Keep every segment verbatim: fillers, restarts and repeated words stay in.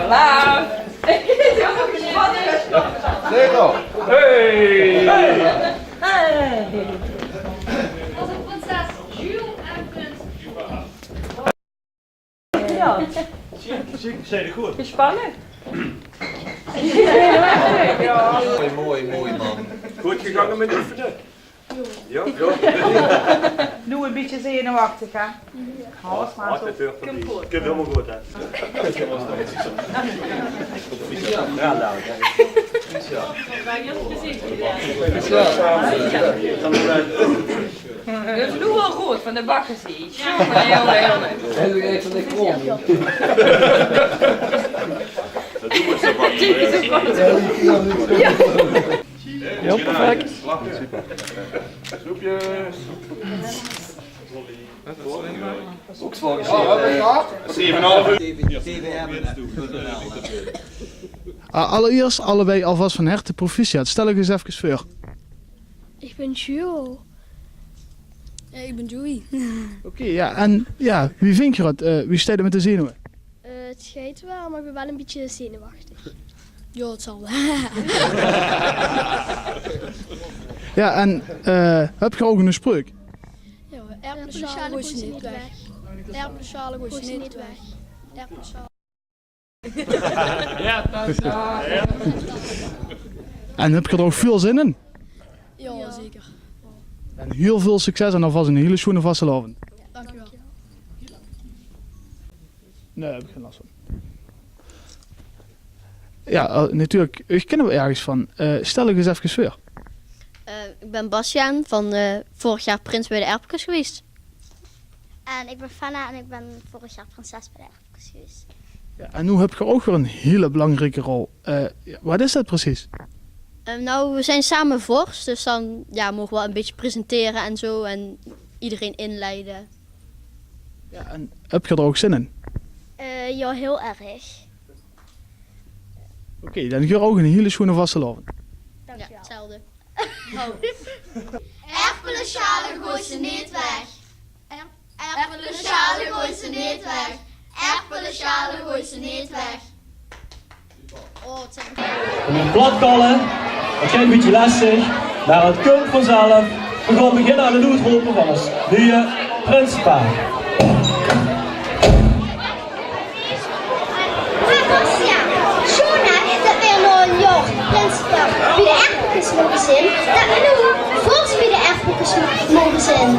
Hey! Hey! Hey! Ja. Gespanne? Mooi, mooi, mooi, man. Good gegange mit oefene? Ja, ja. Noe e bietje zenuwechtig, hè? Alles maar zo. Kump good. Kump hielemaol good, hè? Ja, dalik, hè. Good zo. Good zo. Good zo. Noe al good van de bakkers. Jonge, jonge, jonge. Ja, perfect. Snoepjes. Zeven en een half. Ah, allereerst allebei alvast van harte proficiat. Stel uch ens efkes veur. Ich bin Jules. Ja, ich bin Joey. Oké, ja, en ja, wie vingt geer 't? Eh, wie steit 't mit de zenuwe? Eh, 't geit waal, mer ich bin waal e bietje zenuwechtig. Ja, 't zal waal. Ja, en eh, höb geer ouch 'n spreuk? Ja, erpelesjale gooi ze neet weg. Erpelesjale gooi ze neet weg. Erpelesjale. En höb geer d'r ouch väöl zin in? Ja, zeker. En hiel väöl succes en alvas 'n hiele sjoene vastelaovend. Dank uch waal. Nae, höb ich gein las van. Ja, eh, natuurlik, uch kinne v'r örges van. Eh, stel uch ens efkes veur. Eh, ich bin Bastiaan, van eh, vörig jaor prins bie de Erpkes gewaes. En ich bin Fenna en ich bin vörig jaor prinses bie de Erpkes gewaes. Ja, en noe höb geer ouch weer 'n hiele belangrieke rol. Eh, ja, waat is det precies? Eh, nou, we zijn samen vors, dus dan ja, mogen we wel een beetje presenteren en zo en iedereen inleiden. Ja, en höb geer d'r ouch zin in? Eh, ja, heel erg. Oké, dan geer ouch 'n hiele sjoene vastelaovend. Dank uch waal. Ja, hetzelfde. Erpelesjale gooi ze neet weg. Erpelesjale gooi ze neet weg. Erpelesjale gooi ze neet weg. Plat kalle, det geit e bietje lestig, mer 't kump vanzelf. Veer gaon beginne aan 't oetrope van ós nuuje prinsepaar. Bastiaan, sjoon hè, det veer nao e jaor prinsepaar bie de Erpkes moge zeen, det veer noe vors bie de Erpkes moge zeen.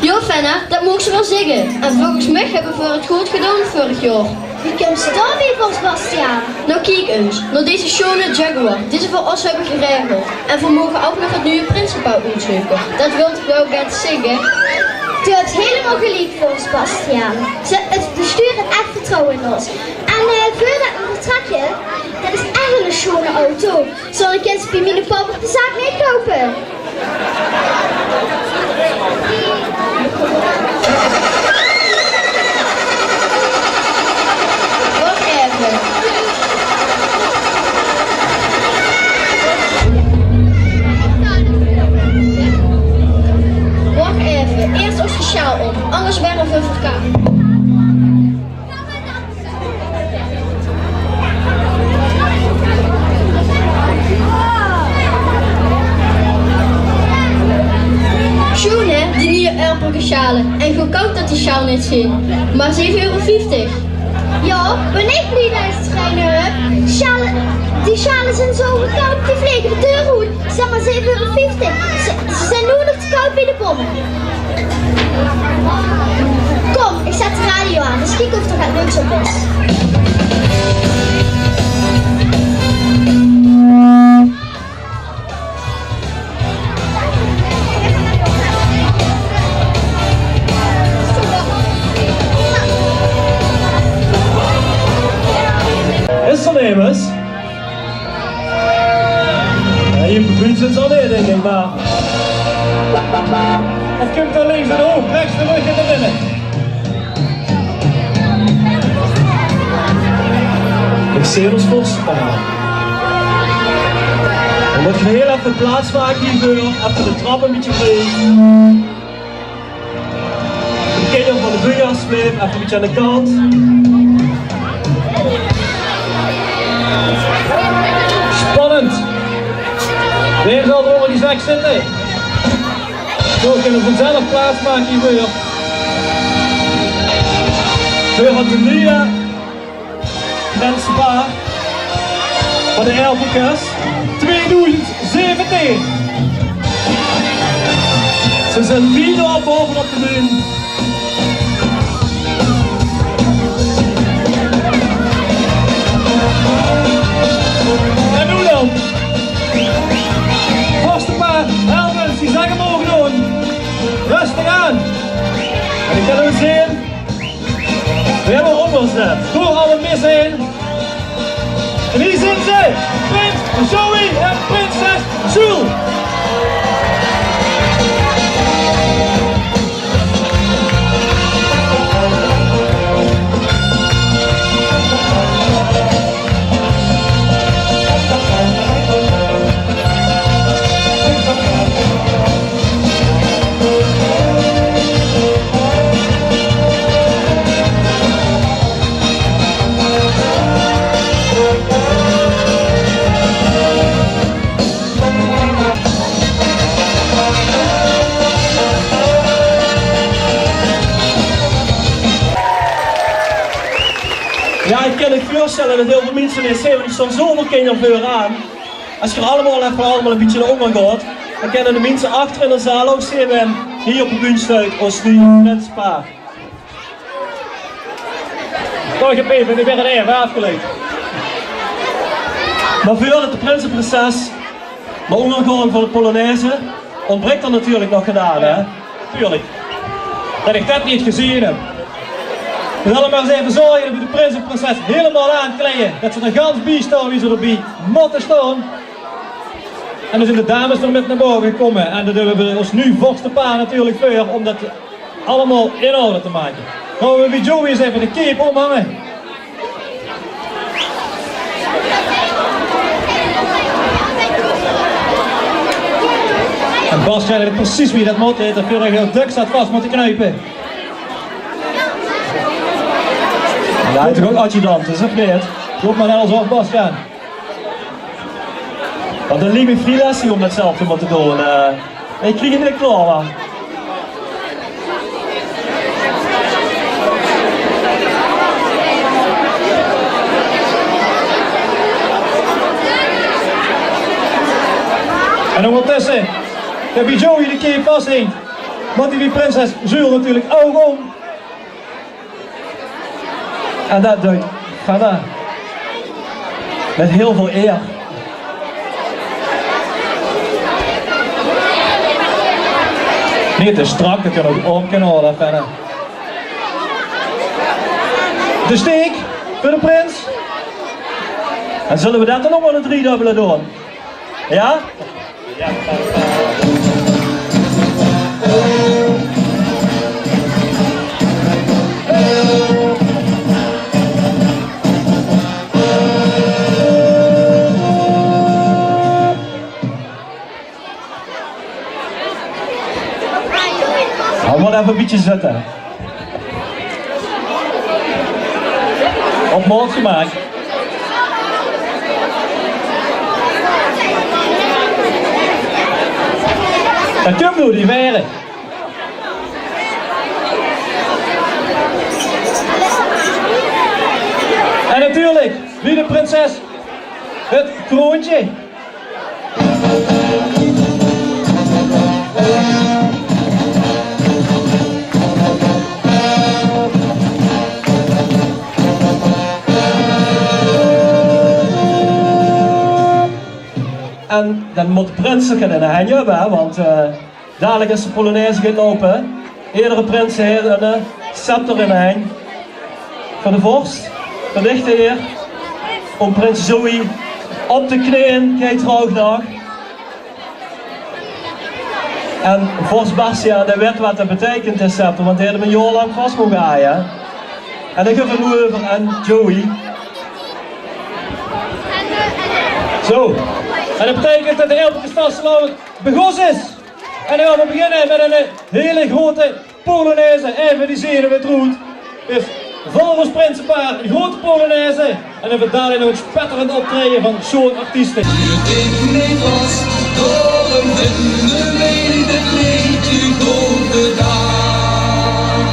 Jao, Fenna, det moogs se waal zègke. En volges mich höbbe veer 't good gedaon vörig jaor. Wie kums se daobie, vors Bastiaan? Noe kiek ins, nao deze sjoone Jaguar die ze veur ós höbbe geregeld. En veer moge ouch nog 't nuuje prinsepaar oetzeuke. Det wil toch waal get zègke? Doe höbs hielemaol geliek, vors Bastiaan. Ze, 't bestuur haet ech vertrouwe in ós. En eh, veurdet veer vertrèkke, det is ech 'ne sjoone auto. Zal ich ins bie miene pap op de zaak mètkoupe? Wach effe. Wach effe. Iers ós sjaal óm, angers waere veer verkaap. Sjoon hè, die nuuje Erpkes sjale. En goodkoop det die sjaal neet zeen. Mer zeve euro vieftig. Jao, bin ich blie det ich d'r eine höb. Sjale, die sjale zeen zo goodkoop, die vlege de deur oet. Zèk mer, zeve euro vieftig. Ze, ze zeen noe nog te koup bie de Bómmel. Kóm, ich zèt de radio aan, ins kieke of d'r get leuks op is. Is d'r nemes? Ja, hie op de buut zeen ze al neer, dink ich, mer. Of kump d'r links in de hook, rechts de rögk en nao binne? Ich zeen ós vörste paar. Veer mótte hiel effe plaats make hie veur, effe de trap e bietje vreej. De kinjer van de buggy, alsjeblieft, effe e bietje aan de kant. Kijk zitten. Zo kunnen we vanzelf plaatsmaken hier weer. Weer wat de nieuwe Prinspaar van de Elfenkes tweeduizend zeventien. Ze zijn wieder bovenop de bühne. En nu dan? Vorstenpaar Helmens, die zeggen mogen doen. Rustig aan. En ik kan u zien. We hebben opgezet door alle mis heen. En hier zijn ze, prins Joey en prinses Jules. Ja, ik kan me voorstellen dat heel veel mensen in Zeven, die staan zo veel kinderen vooraan. Als je allemaal even allemaal een beetje naar onder gaat, dan kunnen de mensen achter in de zaal ook zien en hier op de bühne staat als die Prinspaar. Toch even, ik ben er even afgeleid. Maar voordat de prins en prinses de ondergang van de polonaise ontbreekt er natuurlijk nog gedaan, hè? Natuurlijk. Dat ik dat niet gezien heb. We zullen maar eens even zorgen dat we de prins en prinses helemaal aankleden. Dat ze er gans bij staan wie ze erbij moeten staan. En dan zijn de dames weer met naar boven gekomen. En dat hebben we ons nu vorstenpaar natuurlijk voor, om dat allemaal in orde te maken. Gaan we bij Joey eens even de cape omhangen. En Bas weet precies wie dat moet, hè. Dat vind ik heel druk, staat vast moeten knijpen. Ja, hij is ook adjudant, dus dat weet. Doe maar net alsof, Bas. Want dan liep ik freelance om dat zelf te moeten doen. Eh, ik kreeg het niet klaar, man. En ondertussen, de Bijou die de keer vasthing, want die prinses Jules natuurlijk ook om. En dat duit Fenna. Met heel veel eer. Niet te strak, dat kan ook om kunnen horen, Fenna. De steek voor de prins. En zullen we dat dan ook wel een driedubbele doen? Ja? Hou maar even een beetje zitten. Op maat gemaakt. Dat komt door die veren. En natuurlijk, wie de prinses, het kroontje. En dan moet de prins zich in de henge hebben, hè, want, eh, dadelijk is de polonaise gaan lopen. Iedere prins heeft een, eh, scepter in de heng. Van de vorst, van de echte heer, om prins Joey op de knieën, kijk trouwens nog. En vorst Bastiaan, die weet wat dat betekent, de scepter, want die heeft hem een jaar lang vast mogen aaien. En dan geven we nu over aan Joey. Zo. En dat betekent dat de Elfenkes vastelaovend begós is. En dan gaan we beginnen met een, eh, hele grote polonaise. Even die zenuwen eruit. Dus Veur ós prinsepaar 'n groete polonaise en 'n verdalienoots spetterend optraeje van sjoon artieste. Toen ik niet was, door een vindende leedje goed gedaan.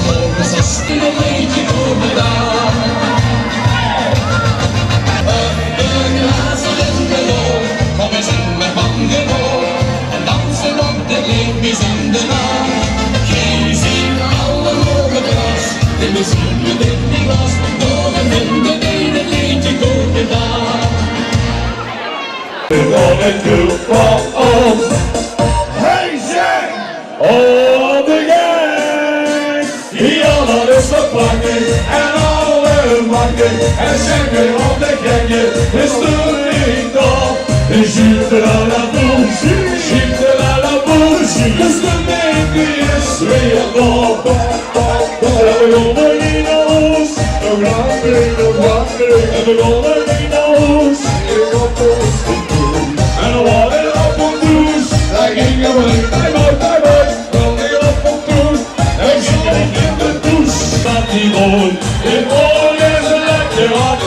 Volgens is het een leedje goed gedaan. Een glazen in de lol, kom eens in mijn bangalow. En dansen op de leedjes in de maan. Geen zin alle mogen glas, de muziek met dit niet was. Door een vindende leedje goed gedaan. Hey, zeg! Oh, de gang! Ja, dat is te pakken. En alle makken. En zeggen op de genje. Is er niet op. Schiet er aan de boel. Schiet er aan de boel. Is de neef die is weer op. En we lopen niet naar huis. En we lopen niet naar huis. En we waren op een douche. Daar gingen we. Hij maakt, hij maakt. Wel weer op een douche. Hij zit in de douche. Staat die rol. In oorlog is een lekker hart.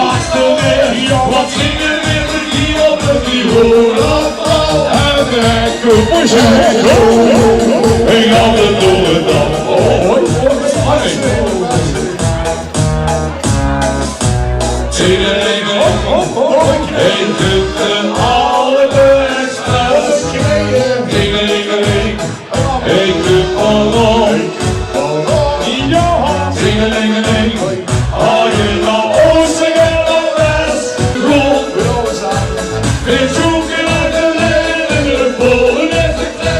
Achter weer. Wat gingen we hier op het bureau? En weg. Ik had het door het dal. Oh, hoi. Zing er even op, op, op. Hij doet de allerbeste. Dingelingeling. Ik doe van Ron. Zingelingeling. Als je naar Oosten gaat, naar West. Roel. Weer zoeken naar de lijn. En de Polen.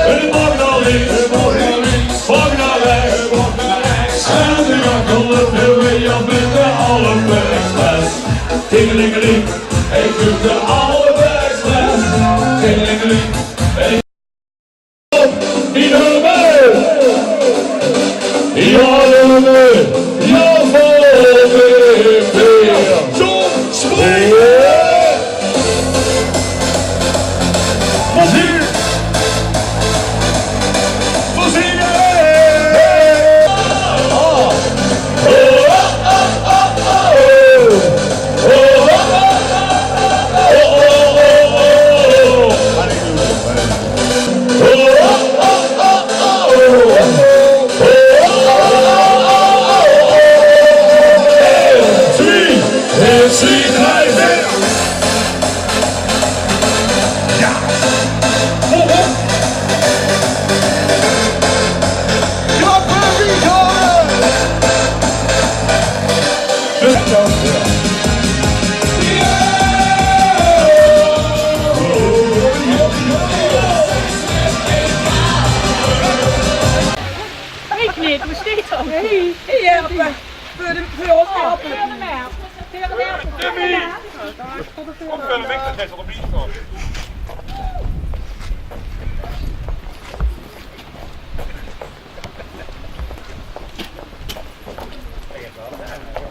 En de bak naar links. Bak naar rechts. En de gakkel. En weer met de allerbeste. Dingelingeling. Ik doe de allerbeste. Dingelingeling. Ik niet, maar steeds ook. Hey. Ja, maar voor de, voor ons helpen. Voor de merk. Voor de merk. Kom, verder, ik ga even op die kant.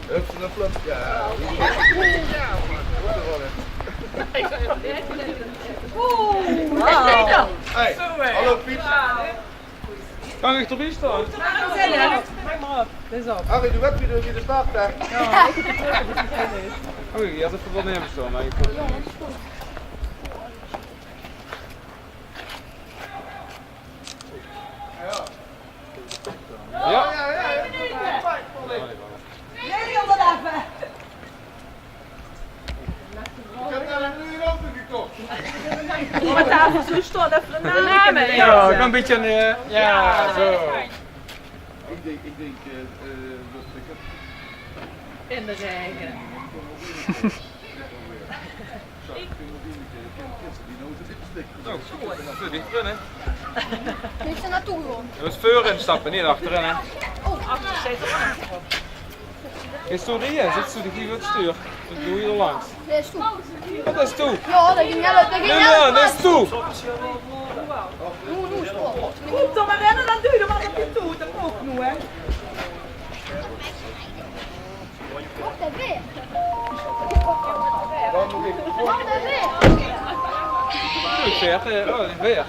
Hup, ze de flop. Ja. Oeh, wauw. Hey, hallo Piet. Kan ik erbij staan? Harry, doe wet wie de, wie de start, hè? Ja. Oei, je had even wat neer staan, maar ik... Ja. Ik heb daar een nieuwe auto gekocht. Met tafel zo stort, even de naam. Ja, ik kan een beetje, eh, ja, zo. Ik denk, ik denk, eh, eh, dat ik het... In de regen. Zo, zo, die erin, hè? Dit is de natuur, hoor. Je moet veurin stappen, niet achterin, hè? Oh, achter zit er ook nog op. Is toe die, hè? Zit zo die hier het stuur? Dan doe je er langs. Dat is toe. Dat is toe. Ja, dat ging heel, dat ging heel... Ja, dat is toe. Noe, noe, stop. Kom dan maar in en dan duw je hem aan op je toe. Dat mag noe, hè? Wacht even. Dan, Leuk, zeg. Eh, oh, weer.